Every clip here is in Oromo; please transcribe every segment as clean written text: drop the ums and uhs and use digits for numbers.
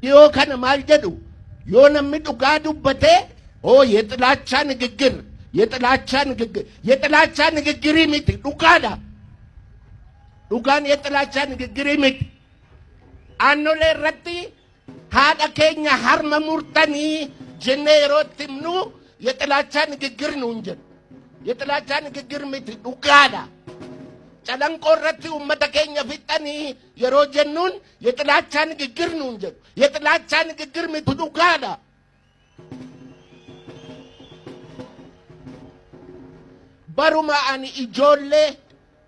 Dhiyoo kana maal jedhu? Yoo namni dhugaa dubbate, oo የጥላቻ ንግግር፣ የጥላቻ ንግግር። የጥላቻ ንግግrii miti, dhugaadha. Dhugaan የጥላቻ ንግግrii miti. Aannolee irratti haadha keenya harma murtanii jennee yeroo itti himnu የጥላቻ ንግግር nuun jedhu. የጥላቻ ንግግር miti, dhugaadha. Calanqoo irratti uummata keenya fixanii yeroo jennuun የጥላቻ ንግግር nuun jedhu. የጥላቻ ንግግር miti, dhugaadha. Baruma ani ijoollee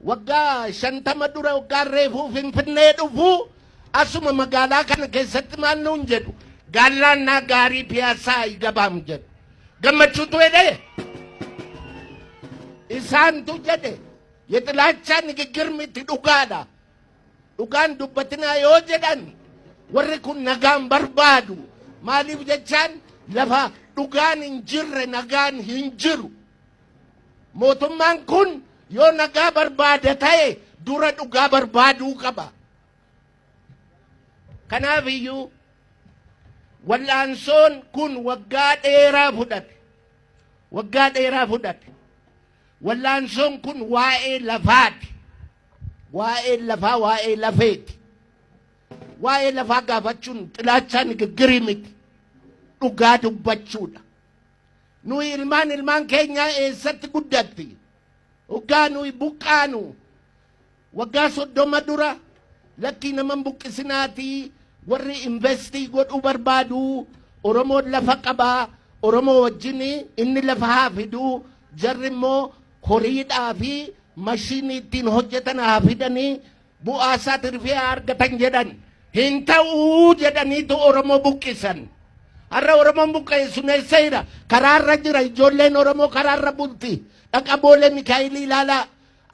waggaa 50 dura, waggaa reefuu Finfinnee dhufu, asuma magaalaa kana keessatti maal nuun jedhu? Gaallaannaa gaarii Piyaasaa አይገባም jedhu. Gammachuutu jedhe, isaantu jedhe. የጥላቻ ንግግር miti, dhugaadha. Dhugaan dubbatinaa yoo jedhan warri kun nagaan barbaadu. Maaliif jechaan, lafa dhugaan hin jirre nagaan hin jiru. Mootummaan kun yoo nagaa barbaada ta'e dura dhugaa barbaaduu qaba. Kanaaf iyyuu wal'aansoon kun waggaa dheeraa fudhate. Waggaa dheeraa fudhate. Wal'aansoon kun waa'ee lafaati. Waa'ee lafaa, waa'ee lafeeti. Waa'ee lafaa gaafachuun ጥላቻ ንግግrii miti. Dhugaa dubbachuudha. Nuyi ilmaan ilmaan keenyaa eessatti guddatti? Waggaa nuyi buqqaanu waggaa 30 dura, lakkii naman buqqisinaatii, warri invest godhuu barbaadu, Oromoon lafa qabaa, Oromoo wajjin inni lafa haa fiduu, jarri immoo horiidhaa fi mashiinii ittiin hojjetan haa fidanii, bu'aa isaa tirfii haa argatan jedhan. Hin ta'uu jedhaniitu Oromoo buqqisan. Har'a Oromoon buqqa'e sun eessa jira? Karaarra jira. Ijoolleen Oromoo karaarra bulti. Dhaqa Boolee Mikaa'ilii ilaalaa.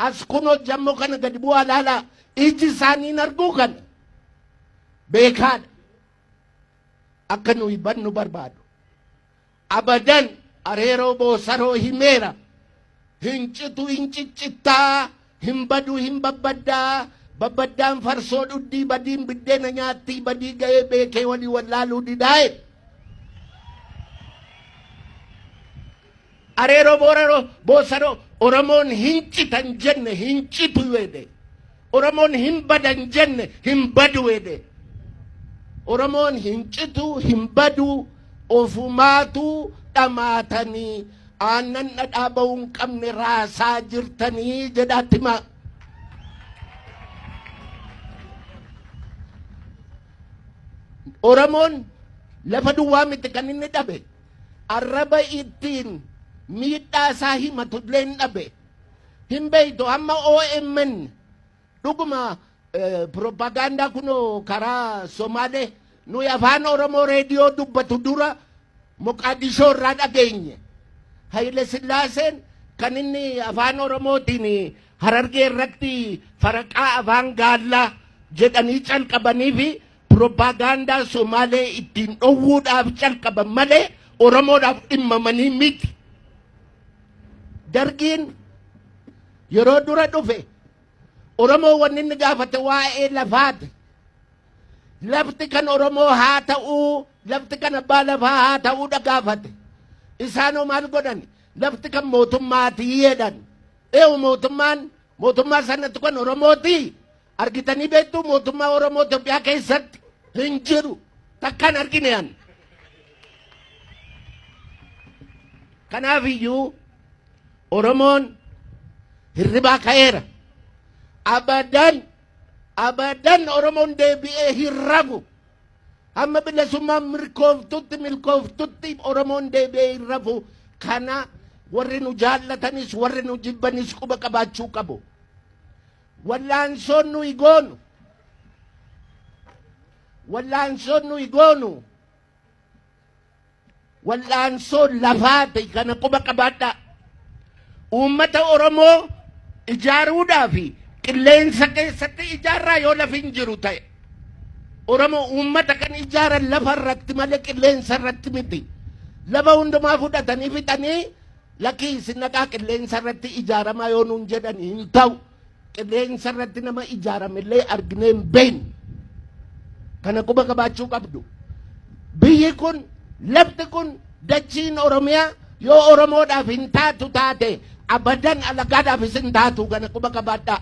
As kunoo jammoo kana gadi bu'aa ilaalaa. Iji isaanii hin arguu kana. Beekaadha. Akka nuyi bannu barbaadu. Abadan areeroo boosaroo himeera. Hin citu, hin ciccittaa, hin badu, hin babbaddaa. Babbaddaan farsoo dhuddii, badiin biddeena nyaattii, badii ga'ee beekee walii wallaaluu didaa'e. Areeroo booraroo boosaroo Oromoon hin citan jenne, hin citu jedhe. Oromoon hin badan jenne, hin badu jedhe. Oromoon hin citu, hin badu, ofumaatu dhamaatanii aannan dhadhaa ba'uu hin qabne raasaa jirtanii jedhaatti himaa. Oromoon lafa duwwaa miti kan inni dhabe. Arraba ittiin miidhaa isaa himatu illee hin dhabe. Hin beektu, amma OMN dhuguma propagaandaa kunoo karaa Somaalee nuyi afaan Oromoo reediyoo dubbatu dura Moqaadishoo irraa dhageenye. Haile Sillaaseen kan inni afaan Oromootiin Harargee irratti faraqaa afaan gaallaa jedhanii calqabanii fi propagaandaa Somaalee ittiin dhowwuudhaaf calqaban malee Oromoodhaaf dhimmamanii miti. Dargiin yeroo dura dhufe Oromoo wanni inni gaafate waa'ee lafaati. Lafti kan Oromoo haa ta'uu, lafti kan abbaa lafaa haa ta'uudha gaafate. Isaanoo maal godhan? Lafti kan mootummaatii jedhan. Eewu, mootummaan mootummaa sanatti kan Oromooti. Argitanii beektuu mootummaa Oromoo Itoophiyaa keessatti? Hin jiru. Takkaan argine an. Kanaaf iyyuu Oromoon hirribaa ka'eera. Abadan abadan Oromoon deebi'ee hin rafu. Hamma bilisummaan milkooftutti milkooftutti Oromoon deebi'ee hin rafu. Kana warri nu jaallatanis warri nu jibbanis quba qabaachuu qabu. Wallaansoon nuyi goonu, wallaansoon nuyi goonu wallaansoo lafaati. Kana quba qabaadhaa. Uummata Oromoo ijaaruudhaa fi qilleensa keessatti ijaarraa yoo lafi hin jiru ta'e? Oromoo uummata kan ijaaran lafa irratti malee qilleensa irratti miti. Lafa hundumaa fudhatanii fixanii, lakkii isin dhaqaa qilleensa irratti ijaaramaa yoo nuun jedhan hin ta'u. Qilleensa irratti nama ijaaramillee arginee hin beeknu. Kana quba qabaachuu qabdu. Biyyi kun, lafti kun, dachiin Oromiyaa yoo Oromoodhaaf hin taatu taate, abadan alagaadhaafis hin taatu. Kana quba qabaadhaa.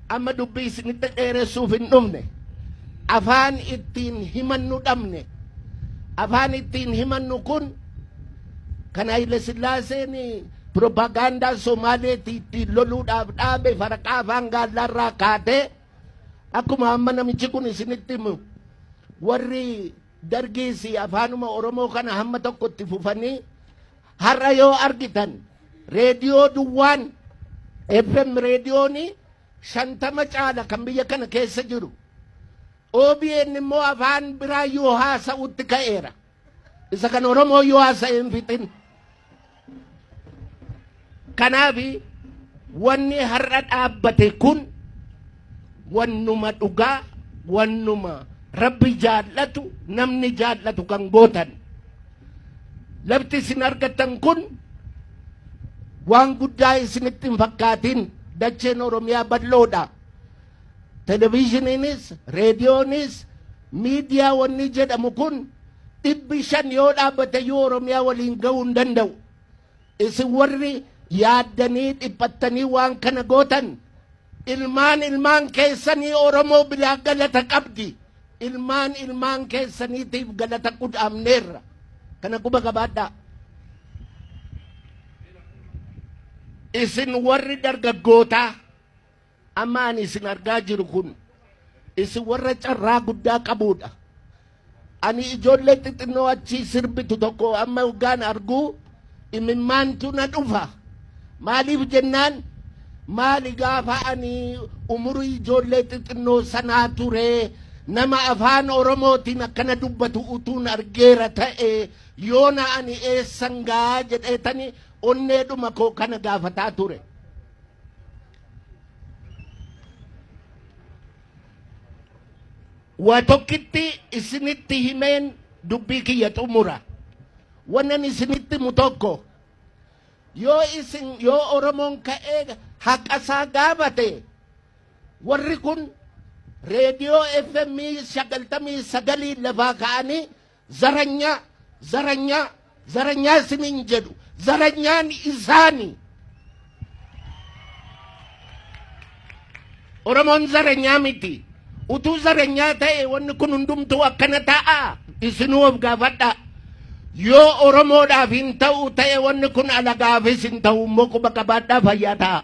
Amma dubbii isinitti dheeressuuf hin dhufne. Afaan ittiin himannu dhabne. Afaan ittiin himannu kun kan Haile Sillaaseen propagaandaa Somaaleetii ittiin loluudhaaf dhaabe, faraqaa afaan gaallaarraa kaatee, akkuma amma namichi kun isinitti himu, warri Dargiis afaanuma Oromoo kana hamma tokko itti fufanii, har'a yoo argitan reediyoo duwwaan FM reediyoon 50 caala kan biyya kana keessa jiru. OBN immoo afaan biraa yoo haasa'utti ka'eera. Isa kan Oromoo yoo haasa'e hin fixin. Kanaaf wanni har'a dhaabbate kun wannuma dhugaa, wannuma Rabbi jaallatu, namni jaallatu kan gootan. Lafti isin argattan kun waan guddaa isinitti hin fakkaatin. Dacheen Oromiyaa bal'oodha. Televizhiniinis, reediyoonis, miidiyaa wanni jedhamu kun 500 yoo dhaabbate iyyuu Oromiyaa waliin ga'uu hin danda'u. Isin warri yaaddanii dhiphattanii waan kana gootan, ilmaan ilmaan keessanii Oromoo biraa galata qabdi. Ilmaan ilmaan keessaniitiif galata qudhaamneerra. Kana quba qabaadhaa. Isin warri dargaggootaa amma ani isin argaa jiru kun, isin warra carraa guddaa qabuudha. Ani ijoollee xixinnoo achii sirbitu tokko amma hoggaan arguu imimmaantu na dhufa. Maaliif jennaan, maali gaafa ani umurii ijoollee xixinnoo sanaa ture nama afaan Oromootiin akkana dubbatu utuun argeera ta'e, yoona ani eessan gaa jedheetani onneedhuma koo kana gaafataa ture. Waa tokkitti isinitti himeen dubbii kiyya xumura. Wannan isinitti himu tokko, yoo isin, yoo Oromoon ka'ee haqa isaa gaafate, warri kun reediyoo FM 99 lafaa ka'anii zaranyaa, zaranyaa, zaranyaa isiniin jedhu. Zaranyaan isaani. Oromoon zaranyaa miti. Utuu zaranyaa ta'e wanni kun hundumtuu akkana ta'a? Isinuu of gaafadhaa. Yoo Oromoodhaaf hin ta'u ta'e, wanni kun alagaafis hin ta'u immoo quba qabaadhaa. Fayyaa ta'a.